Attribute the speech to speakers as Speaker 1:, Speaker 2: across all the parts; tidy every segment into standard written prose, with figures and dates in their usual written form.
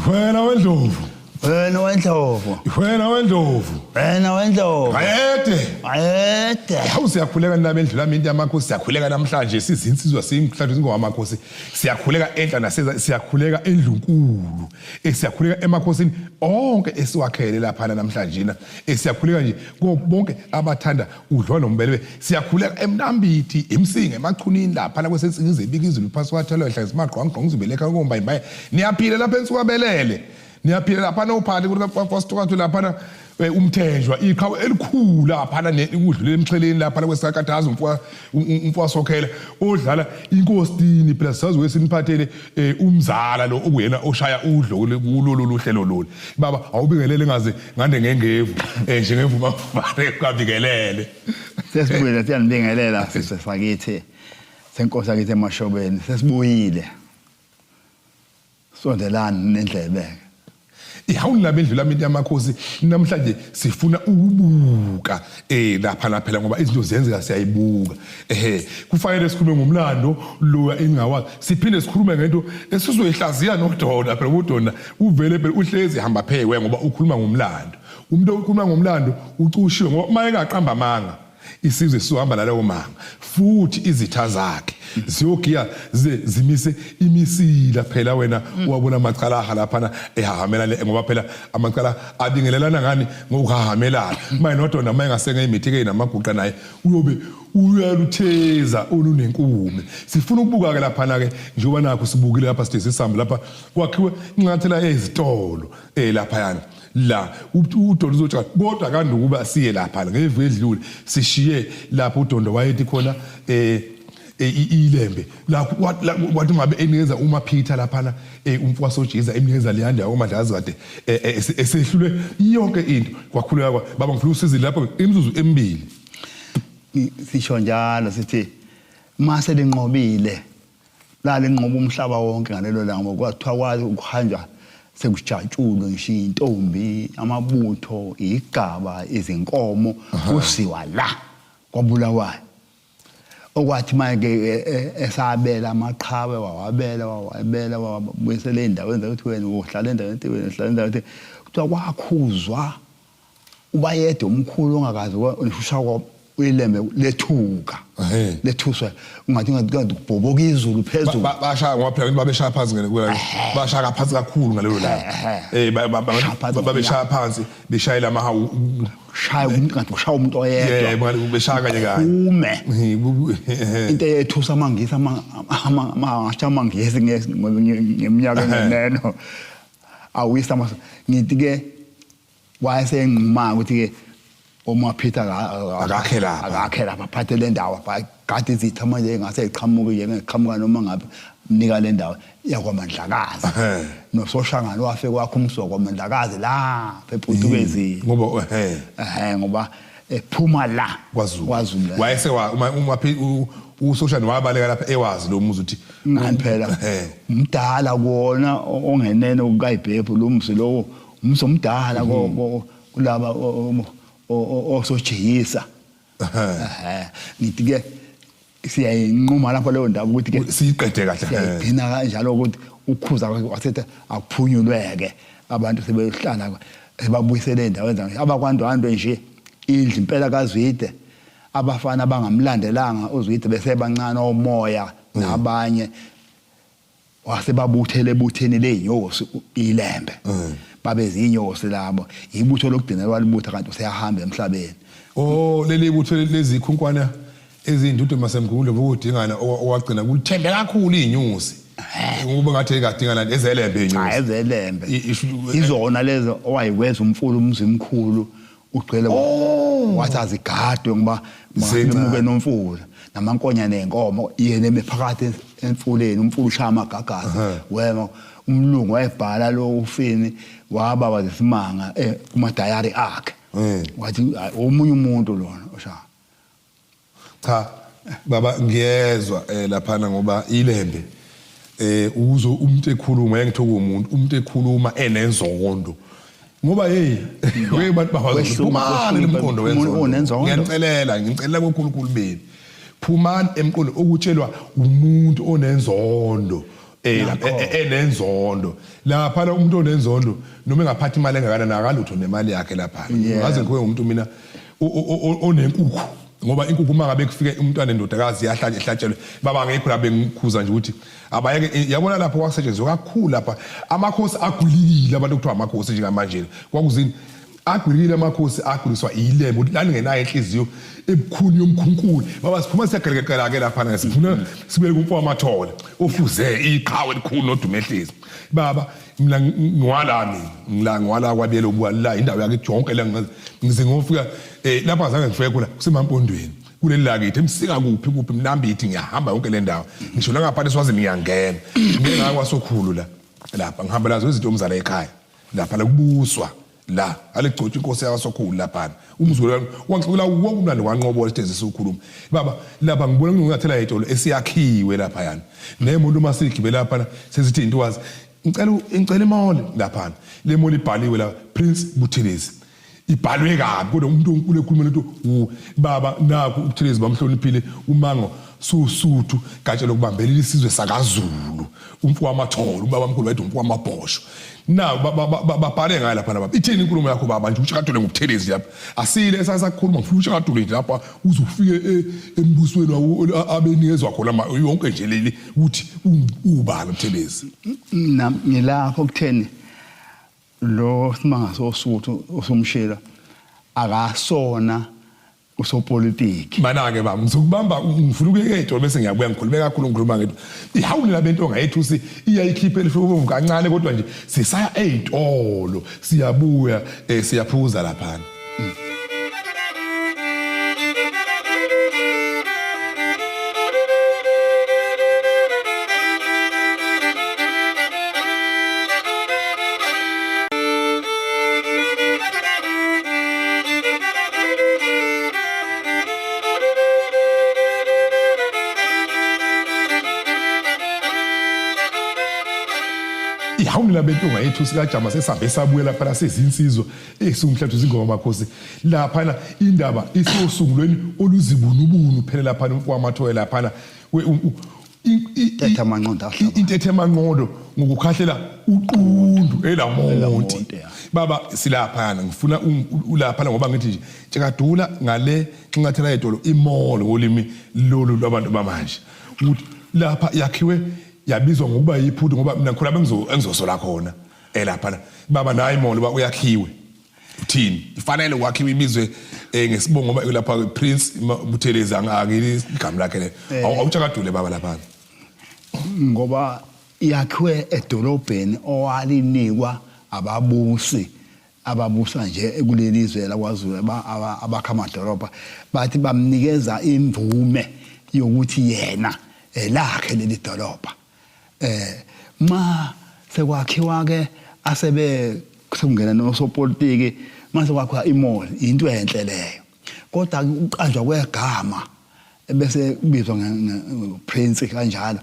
Speaker 1: Wena wendlovu.
Speaker 2: Wena wendlovu.
Speaker 1: Wena wendlovu.
Speaker 2: Wena wendlovu.
Speaker 1: Bayede.
Speaker 2: Bayede.
Speaker 1: Hawu siyakhuleka nami endlula minti yamakhosi siyakhuleka namhlanje sizinsizwa simhlanje singowamakhosi siyakhuleka enhla naseza siyakhuleka endlunkulu siyakhuleka emakhosini onke esiwakhele laphana namhlanje na siyakhuleka nje kubo bonke abathanda udliwa nombelebe siyakhuleka emnambithi emsinga emachunini laphana kwesensingizi ebika izulu phasi kwathelwa ehla isimagqwangqwa ngizibelekha kombayimbayi niyaphila lapha ensukwabelele niyaphila laphana uphathi kulikafasitokathu laphana eh, umthenjwa iqhawe elikhulu laphana ukudlula emxheleni laphana kwesakathazi umfwasokhela odlala inkosini phela sazi wesiniphathele eh, umzala lo okuyena oshaya udlo kulolu luhlelo lolu baba awubingelele ngaze ngande ngengevu eh, njengemvu mafane kwabingelele
Speaker 2: Sesibuyile siyanibingelela sizwe sakithi senkosi yakithi emashobeni sesibuyile. Sondelani nendlebe.
Speaker 1: Ihawuni labendlu lami yamakhosi namhlanje sifuna ukubuka eh lapha la phela ngoba izinto ziyenzeka siyayibuka ehe kufanele sikhulume ngomlando lo engingawazi siphinde sikhulume ngento esizoyihlaziya nodona phela udona uvele phela uhlezi hamba phekwe ngoba ukhuluma ngomlando umuntu okhuluma ngomlando ucushiwe ngoba uma engaqamba amanga isizwe sizohamba naleyo manga futhi izitha zakhe ziyogiya zize zimise imisila phela wena wabona amacalaha laphana ehahamela le ngoba phela amacala abingelelana ngani ngokuhahamelana maye nodona maye ngasenge imithi ke namaguqa naye uyobe uyalutheza olunenkume sifuna ukubuka ke laphana ke njengoba nakho sibukile lapha sithe sisambe lapha kwakhiwe inxanxathela ezitolo eh laphayana la uDondo uzotshala kodwa kanti ukuba siye lapha ngevu edlule sishiye lapho uDondo wayethi khona eh, eh ilembe la wathi ngabe enikeza uma Peter laphana eh umfwasojiza emnikeza leya ndawo uMadlazi kade eh, esehlulwe yonke into kwakhuleka kwa baba ngifuna usizi lapho imizuzu emibili
Speaker 2: sisho njalo sithi mase linqobile Lalinqoba umhlaba wonke ngalelo langa ngoba kwathiwa kwazi ukuhanjwa sekujatshulwe ngisho iy'ntombi, amabutho, igaba, izinkomo kusiwa la kwaBulawayo. Okwathi manje e, e, esabela amaqhawe wawabela wawabela wawabuyisela ey'ndaweni zakuthi wena uhlala endaweni ethi wena uhlala endaweni ethi kuthiwa kwakhuzwa ubayede omkhulu ongakaze ushakwa uyilembe lethuka lethuswa ungathi ungathi kubhoboka izulu phezulu
Speaker 1: bashaya ngoba phela babeshaya phansi ngale bashaya phansi kakhulu ngalelo langa eh babeshaya phansi beshayela amahawu
Speaker 2: shaya umuntu ngathi ushaya umuntu oyedwa
Speaker 1: yebo beshaya kanye kanye
Speaker 2: ume into eyethusa amangisi ama amangisi ngeminyaka engeneno awisa ngithi ke wayesenquma ukuthi ke uMaphitha
Speaker 1: akakhe lapha
Speaker 2: akakhe lapha aphathe le ndawo gade izitha manje engase iqhamuke yena iqhamuka noma ngabe mnika le ndawo yakwamandlakazi nososhangane wafike wakho umsuka kwamandlakazi la ePutukezi
Speaker 1: ngoba ehe
Speaker 2: ehe ngoba ephuma la
Speaker 1: kwaZulu
Speaker 2: kwaZulu
Speaker 1: wayese uma uma usoshane wabaleka lapha ewazi lo muzi ukuthi
Speaker 2: ngani phela umdala kona ongenene kukayibhebhu lo muzi lowo umzi omdala kulaba osojiyisa ngithi ke siyayinquma lapho leyo ndaba ukuthi ke
Speaker 1: siyiqede kahle
Speaker 2: siyayigcina kanjalo ukuthi ukhuza wasethe akuphunyulweke abantu sebeyohlala sebabuyisele endaweni zabo abakwandwandwe nje indlu impela kaZwide abafana abangamlandelanga uZwide besebancane omoya nabanye Wase babuthele ebutheni ley'nyosi ilembe. Mm. Babe zinyosi labo. Ibutho lokugcina walibutha kanti useyahamba emhlabeni.
Speaker 1: Oh leli butho lezikhunkwana ezindudu masemgungundlovu ukudingana owagcina kulithembe kakhulu iy'nyosi. Ngoba ngathi ekadingana ezelembe
Speaker 2: iy'nyosi. Cha ezelembe. Izona lezo owayikweza umfula umzimkhulu ugcwele oh. wathi azigadwe ngoba bemuke nomfula namankonyane enkomo yena eme phakathi emfuleni umfula ushaya amagagasi wema umlungu wayebhala lo ufini waba wazesimanga eh, kumadayari akhe eh. wathi omunye umuntu lona oshaya
Speaker 1: Cha baba ngiyezwa eh laphana ngoba ilembe eh uzo umuntu ekhuluma engithuka umuntu umuntu ekhuluma enenzondo ngoba hey hey bantu bakwazi phumani emqondo wenzondo ngiyacelela ngicelela kokhulukhulu beni phumani emqondo okutshelwa umuntu onenzondo. Enenzondo lapha, umuntu onenzondo noma engaphathi imali engakanani akalutho nemali yakhe lapha. Ngaze ngikho umuntu mina onenkukhu, ngoba inkukhu uma ngabe kufike umntwana endodakazi yahlanje ehlatshelwe baba ngekho la, bengikhuza nje ukuthi abayeke. Yabona lapho kwakusetshenziswa kakhulu lapha amakhosi agulikile, abantu kuthiwa amakhosi njengamanje kwakuzini agwilikile amakhosi aguliswa ilembe ukuthi lalingenayo inhliziyo ebukhuni yomkhunkuli. Baba, siphuma siyagelekeqela-ke laphana, sifuna sibuyele kumfo wamathole ofuze iqhawe elikhulu nodumehlezi. Baba, mina ngiwala, mina ngila ngiwala kwabiyela ubuka la indawo yakithi yonke la, ngize ngofika lapha azange ngifike khona kusemampondweni kuleli lakithi emsika kuphi kuphi mnambithi, ngiyahamba yonke le ndawo, ngisho nangaphansi eSwazini ngiyangena, ngike ngakwasokhulu la lapha ngihamba lazo izinto omzala ekhaya lapha la kubuswa la aligcotshwa inkosi yakwasokhulu laphana umzukulu wami wangixoxela wonke umlando wanqobola sithe siwukhuluma. Baba, lapha ngibona kungathela itolo esiyakhiwe laphayana nemuntu uma sigibele laphana sesithi intokazi ngicela imall laphana, le mall ibhaliwe la Prince Buthelezi, ibhalwe kabi kodwa umuntu onkulu ekhuluma lento. Baba, nakho uButhelezi bamhloniphile umango susuthu gatsha lokubambelela isizwe sakaZulu, umfo wamatholo, ubaba mkhulu wayedwa umfo wamabhosho na babhale ngayo lapha. Baba, ithini inkulumo yakho baba nje utshakadule ngoButhelezi lapha? Asile esasakhuluma, ngifuna utshakadule nje lapha uze ufike embusweni abenikezwa khona yonke nje leli ukuthi ubani uButhelezi.
Speaker 2: Ngilapho kutheni lo simanga sosuthu osumshila akasona usopolitiki.
Speaker 1: Mana-ke baba, ngizokubamba, ngifuna ukuyeka ey'tolo bese ngiyabuya ngikhulume kakhulu, ngikhuluma ngedwa ihawuli la bento ngayethusi iyayikhipha elifike kancane, kodwa nje sisaya ey'tolo siyabuya, siyaphuza laphana. Ihawuli labentonga yethu sikajama sesambe sabuya laphana sezinsizwa esumhlathu izingoma makhosi laphana, indaba isosungulweni oluzibunubunu phela laphana umfo wamathoya laphana
Speaker 2: Intethe amanqondo ahlaba.
Speaker 1: Intethe amanqondo ngokukhahlela uqundu elamonti.
Speaker 2: Elamonti, ya.
Speaker 1: Baba, silaphana ngifuna ulaphana ngoba ngithi nje tshekadula ngale nxingathela yedolo imall ngolimi lolu lwabantu bamanje ukuthi lapha yakhiwe yabizwa ngokuba yiphuthu ngoba mina ngikhula bengizosola khona elaphana. Baba, nayi imall uba uyakhiwe uthini? Ifanele kwakhiwe ibizwe ngesibongo ngoba lapha Prince Buthelezi, angili igama lakhe le. Awutshakadule baba laphana.
Speaker 2: Ngoba yakhiwe edolobheni owalinikwa ababusi ababusa nje kuleli zwe lakwaZulu, abakha amadolobha, bathi bamnikeza imvume yokuthi yena elakhe leli dolobha. Ma sekwakhiwa ke asebe sekungena nosopolitiki, mase kwakhiwa imall, into enhle leyo, kodwa ukuqanjwa kwegama bese kubizwa nge-prince kanjalo,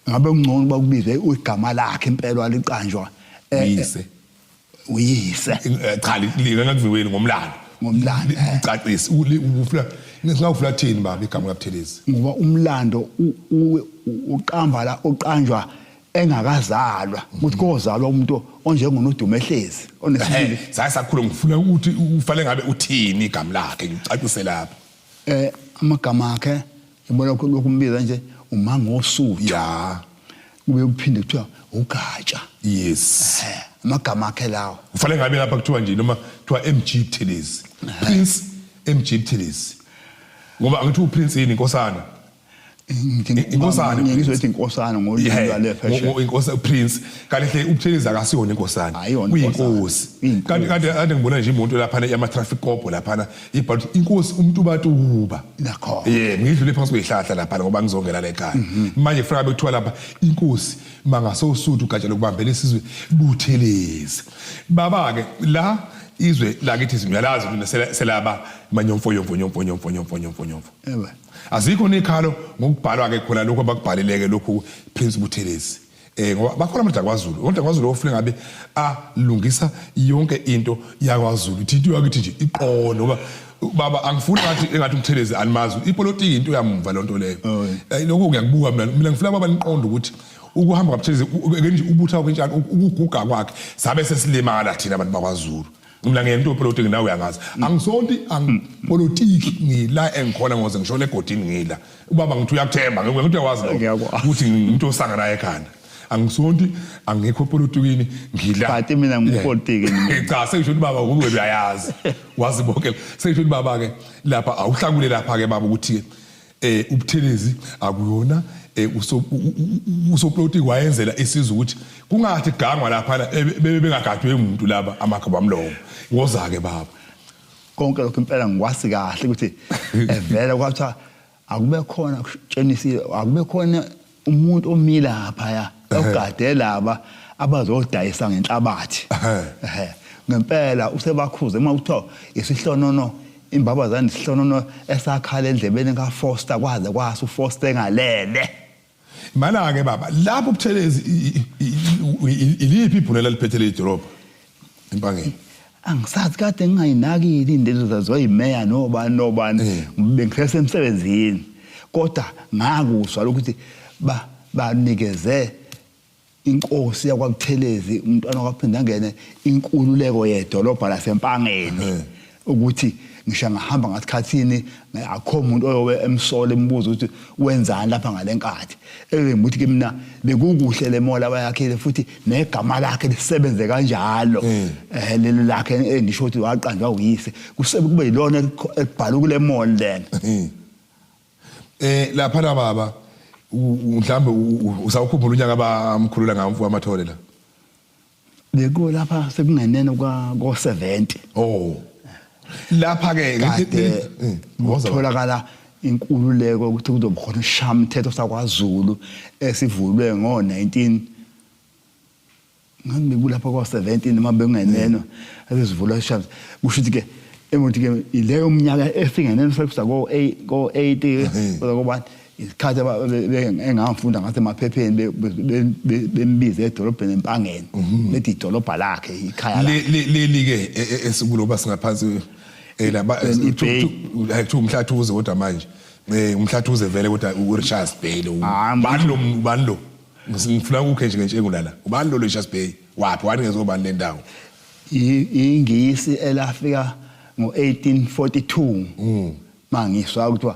Speaker 2: ngabe kungcono uba kubizwe igama lakhe impela liqanjwa
Speaker 1: Yise.
Speaker 2: Uyise.
Speaker 1: Cha, lingakuviweni ngomlando.
Speaker 2: Ngomlando.
Speaker 1: Ucacise ufuna singawufuna thini baba igama kaButhelezi?
Speaker 2: Ngoba umlando uqamba la uqanjwa engakazalwa, ukuthi kozalwa umuntu onjengonodumehlezi onesibili.
Speaker 1: Saye sakhula, ngifuna ukuthi ufale ngabe uthini igama lakhe, ngicacise lapho.
Speaker 2: Amagama akhe ngibona lokumbiza nje uMangosuthu. Kube kuphinde kuthiwa uGatsha. Amagama akhe lawo.
Speaker 1: Kufanele ngabe lapha kuthiwa nje noma kuthiwa MG Buthelezi, Prince MG Buthelezi, ngoba angithi uPrince yini, inkosana? Inkosana.
Speaker 2: Ngizothi inkosana ngolimi lwale phesheya.
Speaker 1: Inkosi Prince kanti hle uButhelezi akasiyona inkosana.
Speaker 2: Ayiyona inkosana.
Speaker 1: Uyinkosi. Kanti kade ngibona nje imoto laphana yama traffic cop laphana ibhala ukuthi inkosi umuntu batuba.
Speaker 2: Nakhona.
Speaker 1: Yebo, ngidlule phansi kwezihlahla laphana ngoba ngizongena la ekhaya. Manje kufanele bekuthiwa lapha inkosi Mangasosuthu ugatsha lokubambela isizwe Buthelezi. Baba ke la izwe lakithi ngiyalazi mina selaba manyomfo yomfo nyomfo nyomfo nyomfo nyomfo nyomfo.
Speaker 2: Yebo.
Speaker 1: Azikho nekhalo ngokubhalwa ke khona lokho abakubhaleleke lokhu Prince Buthelezi. Ngoba bakhona amadoda kwaZulu. Amadoda kwaZulu ofuna ngabe alungisa yonke into yakwaZulu. Ithi into yakithi nje iqondo ngoba baba angifuni ngathi engathi uButhelezi animazi. Ipolitiki into yamumva lonto leyo.
Speaker 2: Oh.
Speaker 1: Lokho ngiyakubuka mina. Mina ngifuna baba niqonde ukuthi Ukuhamba kwaButhelezi nje ubutha kwentshana ukuguga kwakhe sabe sesilimala thina abantu bakwaZulu. Mina ngiyento yepolitiki nawe uyangazi. Angisonti angipolitiki ngila engikhona ngoze ngishone egodini ngila. Ubaba ngithi uyakuthemba ngithi uyawazi lokho
Speaker 2: Ngiyakwazi.
Speaker 1: ukuthi ngimuntu osanga naye ekhanda. Angisonti angikho epolitikini ngila.
Speaker 2: Kanti mina ngipolitiki mina.
Speaker 1: Cha sengisho ukuthi baba ngoba wena uyayazi. Wazi bonke. Sengisho ukuthi baba ke lapha awuhlakule lapha ke baba ukuthi uButhelezi akuyona usopolitiki wayenzela isizwe ukuthi kungathi gangwa lapha bebe bengagadwe umuntu laba amagaba amlomo. Woza ke baba.
Speaker 2: Konke lokho impela ngikwazi kahle ukuthi evela kwathiwa akube khona kutshenisiwe akube khona umuntu omi laphaya ogade laba abazodayisa ngenhlabathi. Ehe. Ngempela usebakhuze uma kuthiwa isihlonono imbabazane isihlonono esakhala endlebeni kaFoster kwaze kwasa uFoster engalele.
Speaker 1: Mana ke baba lapho uButhelezi iliphi ibhunela liphethe leli dolobha eMpangeni?
Speaker 2: Angisazi kade ngingayinakile into zaziwa yimeya nobani nobani bengisesemsebenzini kodwa ngakuzwa ukuthi banikeze inkosi yakwaButhelezi umntwana kwaPhindangene inkululeko yedolobha laseMpangeni ukuthi ngisho ngahamba ngasikhathini akho umuntu oyobe emsola embuza ukuthi wenzani lapha ngalenkathi. Engimuthi ke mina bekukuhle le mall abayakhile futhi negama lakhe lisebenze kanjalo lelo lakhe engisho ukuthi waqanjwa uyise kusebe kube yilona elibhalwe kule mall lena.
Speaker 1: Lapha la baba mhlambe usawukhumbula unyaka abamkhulula ngawo umfo wamathole la?
Speaker 2: Bekuwo lapha sekungenene kwa ko 70.
Speaker 1: Oh. Lapha ke
Speaker 2: kade kutholakala inkululeko ukuthi kuzoba khona ishamthetho sakwaZulu esivulwe ngo 19 ngabe kulapha kwa 17 noma bekungeneno esivulwa ishamthetho kusho ukuthi ke emuthi ke ileyo minyaka esingeneno sekusa ko 8 ko 80 kuba isikhathi engangifunda ngathi emaphepheni bembize edolobheni eMpangeni bethi idolobha lakhe ikhaya lakhe.
Speaker 1: Leli ke esikulo singaphansi laba kuthiwa uMhlathuze kodwa manje uMhlathuze vele kodwa uRichards Bay lo. Ubani lo ubani lo? Ngifuna ukukhe nje ngentshengu lana. Ubani lo Richards Bay? Waphi wanikezwe ubani le ndawo?
Speaker 2: INgisi elafika ngo-1842 mangiswa kuthiwa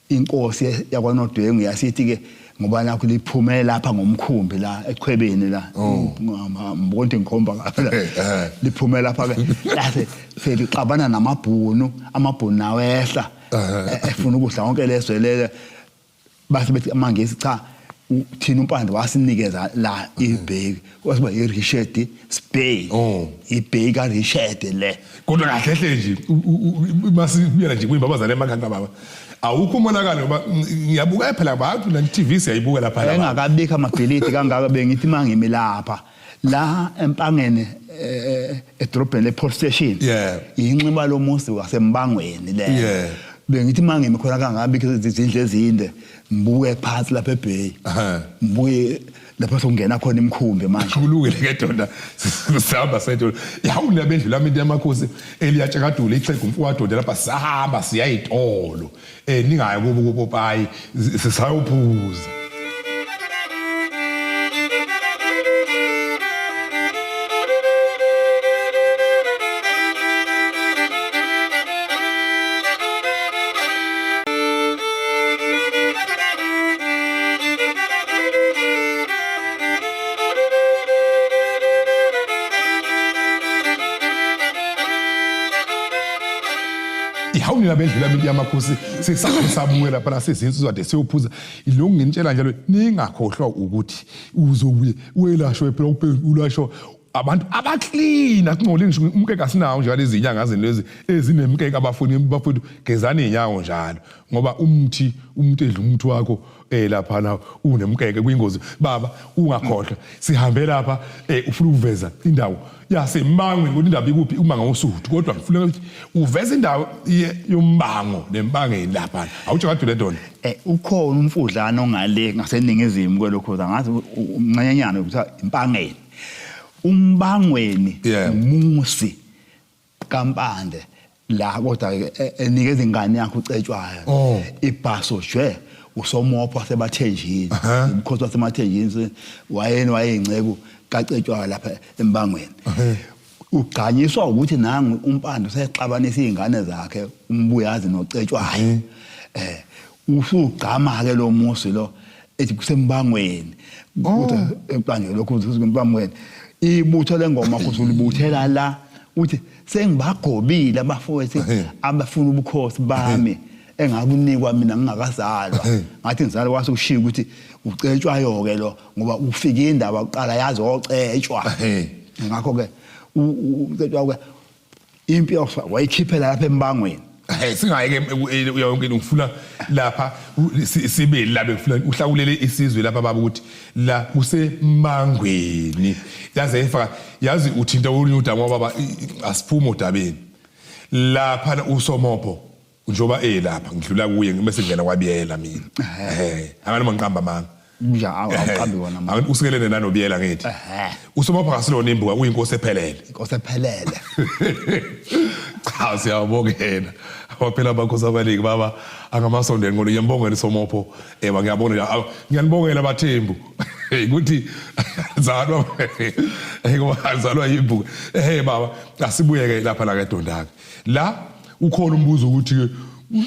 Speaker 2: inkosi yakwaNodwengu yasithi ke ngoba nakho liphume lapha ngomkhumbi la echwebeni la ngibona ngikhomba ngapha liphume lapha ke lase selixabana namabhunu amabhunu nawo ehla efuna ukudla konke lezwe lele base bethi amangisi cha thina uMpande wasinikeza la ibheki kwasiba iRichard Spey ibheki kaRichard le.
Speaker 1: Kodwa kahle hle nje masibuyela nje kwimbabazane emakhaya baba awukho umonakalo ngoba ngiyabuka phela abantu la TV siyayibuka lapha
Speaker 2: la engakabikho amabhilidi kangaka bengithi mangimi lapha la eMpangeni edrobheni le police station inxiba lomuzi waseMbangweni le bengithi mangimi khona kangabikho izindlu ezinde ngibuke phansi lapha eBay ngibuke lapho sokungena khona imikhumbi manje.
Speaker 1: Kulungile ke doda sihamba sethu yawu nabendlu lami into yamakhosi eliyatshakadula ixhegu umfowabo lapha sahamba siya ezitolo ningayi kubo kupopayi sisayophuza. Hawu nina bendlu lami yamakhosi sisabuye lapha nasizinsizwa de siyophuza ilokhu nginitshela njalo ningakhohlwa ukuthi uzobuye welashwe phela ulashwe abantu abaclean akungcolile ngisho umkeke asinawo njalo izinyanga lezi ezinemkeke abafuni bafowethu gezani inyawo njalo ngoba umthi umuntu edla umuthi wakho lapha la unemkeke kuyingozi baba ungakhohlwa sihambe lapha ufuna ukuveza indawo yaseMbangweni kodwa indaba ikuphi uma ngosuthu kodwa ngifuna ukuthi uveze indawo yombango nempangeni lapha awutsho kade le dona
Speaker 2: ukhona umfudlana ongale ngaseningizimu kwelokho ngathi umncanyanyana ukuthi iMpangeni uMbangweni umusi kaMpande la kodwa enikeza ingane yakhe ucetshwayo ibhasojwe uSomopho waseBathenjini, ubukhosi waseMathenjini, wayena wayeyinceku kaCetshwayo lapha embangweni. Ugqanyiswa ukuthi nangu uMpande usexabanisa izingane zakhe uMbuyazi noCetshwayo. Usugqama ke lo muzi lo ethi kusembangweni, ukuthi eqanjwe lokhu kusembangweni. Ibutho lengoma futhi ulibuthela la, uthi sengibagobile abafowethu abafuna ubukhosi bami engakunikwa mina ngingakazalwa. Ngathi ngizalwa kwase kushiya ukuthi uCetshwayo ke lo, ngoba ufika indaba kuqala yazi ocetshwa. Ngakho ke uCetshwayo ke impi wayikhiphela lapha embangweni.
Speaker 1: Singayeke yonke into, ngifuna lapha sibe la bengifuna uhlakulele isizwe lapha baba ukuthi la kusemangweni. Yaze ifaka yazi uthinta olunye udaba ngoba baba asiphume odabeni. Lapha uSomopho njengoba elapha ngidlula kuye bese ngena kwaBiyela mina. Anganoma ngiqamba amanga.
Speaker 2: Nja awuqambi wona
Speaker 1: manje. Usikelene nanoBiyela ngithi. USomopho akasilona imbuka, uyinkosi ephelele.
Speaker 2: Inkosi ephelele.
Speaker 1: Cha siyabongela. Abaphela amakhosi abaningi baba angamasondweni ngoba ngiyambongela uSomopho. Ewa ngiyabona ngiyanibongela abathembu. Ukuthi zalwa ngoba zalwa imbuka. Baba asibuyeke lapha la keDondaka. La ukhona umbuzo ukuthi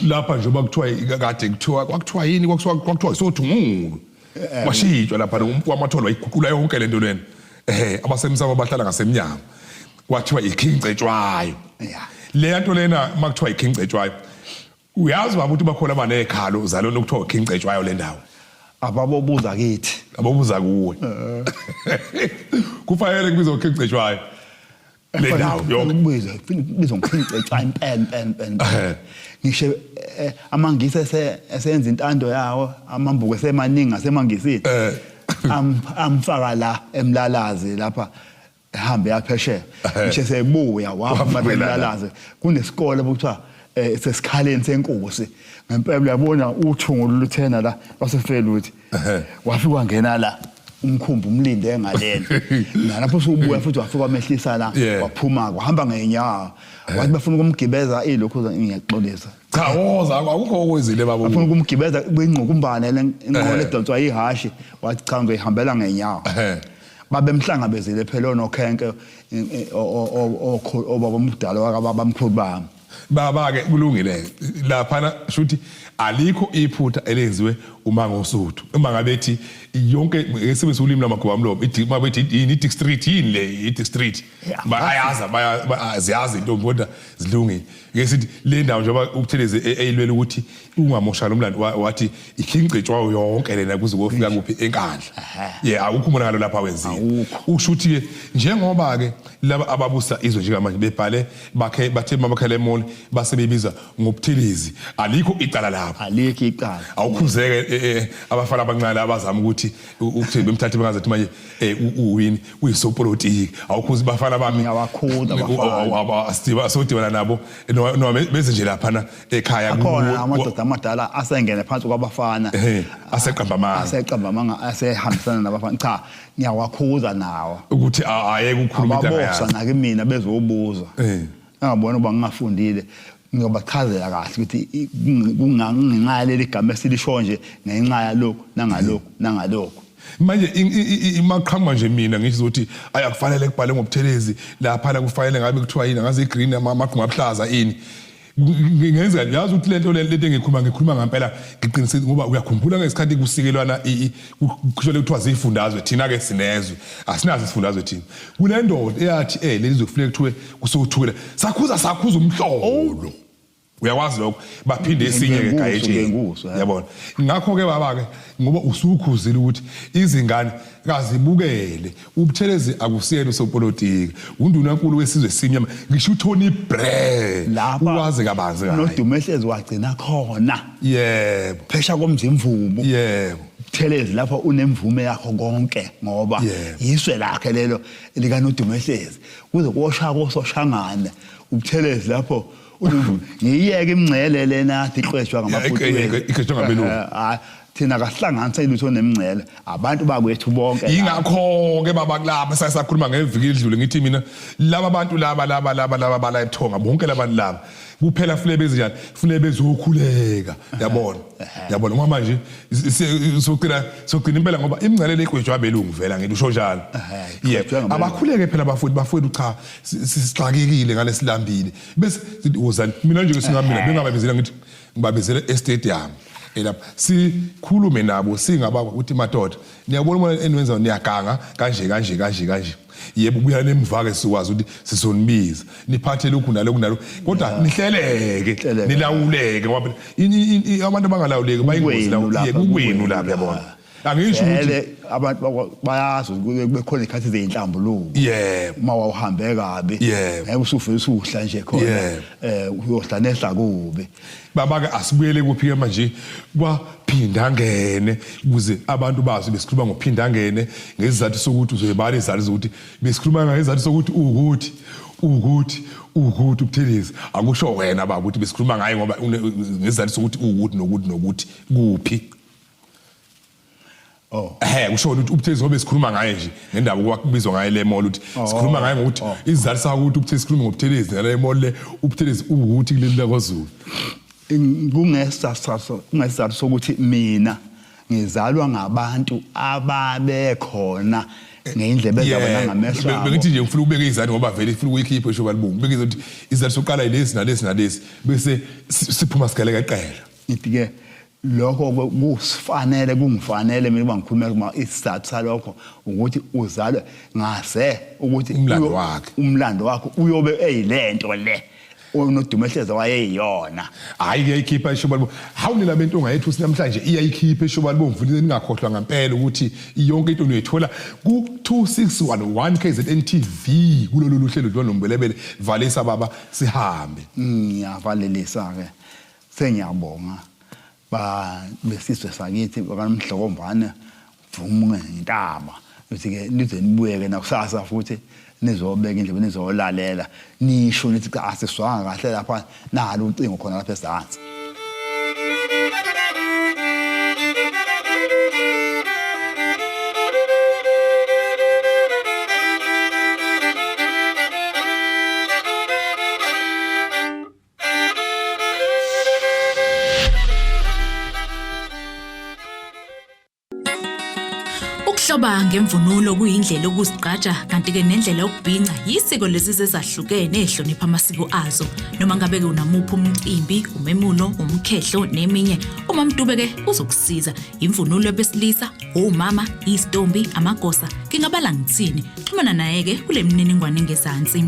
Speaker 1: lapha njengoba kuthiwa kade kuthiwa kwakuthiwa yini kwakuthiwa sothungulu. Kwashintshwa lapha umkwamatholo wayiguqula yonke lento lena. Abasemsamo bahlala ngasemnyango. Kwathiwa iKing Cetshwayo. Le nto lena makuthiwa iKing Cetshwayo. Uyazi baba ukuthi bakhona abanekhalo zalona okuthiwa iKing Cetshwayo le ndawo.
Speaker 2: Ababobuza kithi.
Speaker 1: Ababuza kuwe. Kufanele kubizwe King Cetshwayo. Le ndawo yonke.
Speaker 2: Kubizwa ngoKing Cetshwayo impela impela impela. Ngisho amaNgisi esenza intando yawo, amambuko esemaningi asemangisini. Amfaka la emlalazi lapha ehambe yaphesheya. Ngisho sebuya wahamba emlalazi. Kunesikole okuthiwa sesikhaleni senkosi. Ngempela uyabona uthungo loluthena la wasefeluthi. Wafika wangena la umkhumbi umlinde engalena. Nalapho usubuya futhi wafika wamehlisa la waphuma wahamba ngenyawo. Wathi bafuna ukumgibeza ilokhu ngiyaxolisa.
Speaker 1: Cha woza akukho okwenzile baba.
Speaker 2: Bafuna ukumgibeza kwingqukumbane lenqola edonswa ihashi, wathi cha ngizoyihambela ngenyawo. Babemhlangabezile phela onokhenke obaba omdala wakababamkhulu bami.
Speaker 1: Baba ke kulungile lapha shuthi alikho iphutha elenziwe uma ngosuthu. Uma ngabe ethi yonke esebenzisa ulimi lwamagobamlomo, uma bethi yini i-district yini le i-district. Bayazi bayazi intombi kodwa zilungile. Ngeke sithi le ndawo njengoba uButhelezi eyilwela ukuthi ungamoshakala umlando wathi iKing Cetshwayo yonke lena kuze kofika kuphi eNkandla. Yeah awukho umonakalo lapha wenzile. Usho ukuthi ke njengoba ke laba ababusa izwe njengamanje bebhale bakhe bathe mabakhele emall base bebiza ngoButhelezi, alikho icala lapho.
Speaker 2: Alikho icala.
Speaker 1: Awukhuzeke abafana abancane abazama ukuthi ukuthi bemthathe bengazathi manje uwini uyisopolitiki. Awukhuzi bafana bami.
Speaker 2: Ngiyawakhuza
Speaker 1: abafana. Sodibana nabo noma beze nje lapha ekhaya
Speaker 2: akhona amadoda amadala asengene phansi kwabafana.
Speaker 1: Aseqamba amanga.
Speaker 2: Aseqamba amanga asehambisana nabafana. Cha ngiyawakhuza nawo.
Speaker 1: Ukuthi ayeke ukukhuluma
Speaker 2: into angayazi. Ababosa nakimina bezobuza. Angabona uba ngingafundile ngiyobachazela kahle ukuthi kungenxa yaleli gama esilisho nje ngenxa yalokhu nangalokhu nangalokhu.
Speaker 1: Manje imaqhamuka nje mina ngisho ukuthi ayakufanele kubhale ngoButhelezi lapha la kufanele ngabe kuthiwa yini ngaze igreen amagquma abuhlaza ini. Ngenza yazi ukuthi lento lento engikhuluma ngikhuluma ngempela ngiqinisile ngoba uyakhumbula ngesikhathi kusikelwana kusho kuthiwa zifundazwe thina ke sinezwe asinazo isifundazwe thina kule ndoda eyathi leli zwe kufuneka kuthiwe kusothukela sakhuza umhlolo. Uyakwazi lokho baphinde esinye ke gayetsheni yabona. Ngakho ke baba ke ngoba usukhuzile ukuthi izingane kazibukele uButhelezi akusiyena usopolitiki undunankulu wesizwe simnyama ngisho uTony Blair uwazi kabanzi
Speaker 2: ngaye noDumehlezi wagcina khona.
Speaker 1: Yebo
Speaker 2: phesha komzimvubu.
Speaker 1: Yebo
Speaker 2: Buthelezi lapho unemvume yakho konke ngoba yiswe lakhe lelo lika noDumehlezi kuze kosha kososhangane uButhelezi lapho unemvume. Ngiyiyeke imngcele lena athi iqeshwa
Speaker 1: ngamaPutukezi. Iqeshwa ngabelungu.
Speaker 2: Thina kasihlanganise lutho nemingcele, abantu bakwethu bonke.
Speaker 1: Yingakho ke baba kulapha sasakhuluma ngeviki edlule ngithi mina laba bantu laba laba laba laba bala ebuthonga bonke labantu laba kuphela funeka bezinjani, funeka bezokhuleka, yabona, yabona, ngoba manje sogcina sogcina impela ngoba imingcele legwejwa abelungu vela ngithi usho njalo. Yebo, abakhuleke phela bafowethu, bafowethu cha, sixakekile ngalesilambile, bese sithi wozani. Mina nje singamina bengababizela ngithi ngibabizele e-stadium elapha sikhulume nabo singaba ukuthi madoda niyabona uma eniwenza niyaganga kanje kanje kanje kanje. Yebo, buya nemva ke sikwazi ukuthi sizonibiza niphathe lokhu nalokhu nalokhu, kodwa nihleleke, nilawuleke, ngoba abantu abangalawuleki bayingozi la kukwenu lapha, yabona. Angisho
Speaker 2: ukuthi abantu bayazi ukuthi kube khona ikhathi zezinhlambuluko.
Speaker 1: Yebo.
Speaker 2: Uma wawuhambe kabi, ngeke usufike usuhla nje khona, uyohla nehla kubi.
Speaker 1: Baba ke asibuyele kuphi ke manje kwaphindangene, ukuze abantu bazi besikhuluma ngophindangene ngesizathu sokuthi uzoyibala izathu zokuthi besikhuluma ngesizathu sokuthi ukuthi ukuthi ukuthi uButhelezi, akusho wena baba ukuthi besikhuluma ngaye ngoba ngesizathu sokuthi ukuthi nokuthi nokuthi kuphi.
Speaker 2: Oh.
Speaker 1: Ehhe, kusho ukuthi uButhelezi ngoba sikhuluma ngaye nje ngendaba okwakubizwa ngaye le mall, ukuthi sikhuluma ngaye ngokuthi isizathu sakho ukuthi uButhelezi sikhulume ngoButhelezi ngale mall le, uButhelezi ukuthi kuleli lakwaZulu.
Speaker 2: Kungesizathu sokuthi mina ngizalwa ngabantu ababekhona ngeyindlebe zabo nangamehlo abo.
Speaker 1: Bengithi nje ngifuna ukubeka izathu ngoba vele ifuna ukuyikhipha isho balibungu. Beka ukuthi isizathu sokuqala yilesi nalesi nalesi bese siphuma sigaleka iqela.
Speaker 2: Ngithi ke lokho kusifanele, kungifanele mina uba ngikhulume kuma isizathu salokho ukuthi uzalwe ngase ukuthi
Speaker 1: umlando wakhe,
Speaker 2: umlando wakhe uyobe eyilento le onoDumehleze wayeyiyona.
Speaker 1: Hayi, iyayikhipha ishoba libomvu. Hawu nina bentonga yethu namhlanje iyayikhipha ishoba libomvu, ningakhohlwa ngempela ukuthi yonke into niyithola ku 2611 KZN TV kulolu luhlelo dlwa nombelebele. Valisa baba sihambe.
Speaker 2: Ngiyavalelisa ke, sengiyabonga ba besizwe sakithi bakaMdlokombane, vume ngentaba ukuthi ke nize nibuyeke nakusasa futhi nizobeka indlebe, nizolalela, nisho nithi cha asiswanga kahle lapha, nalo ucingo khona lapha ezansi.
Speaker 3: Ukuhloba ngemvunulo kuyindlela yokuzigqaja kanti-ke nendlela yokubhinca yisiko lezizwe ezahlukene ezihlonipha amasiko azo. Noma ngabe-ke unamuphi umcimbi, umemulo, umkhehlo neminye, uMamDube-ke uzokusiza. Imvunulo yabesilisa, omama, izitombi, amagosa, ngingabala ngithini. Xhumana naye-ke kule mininingwane engezansi.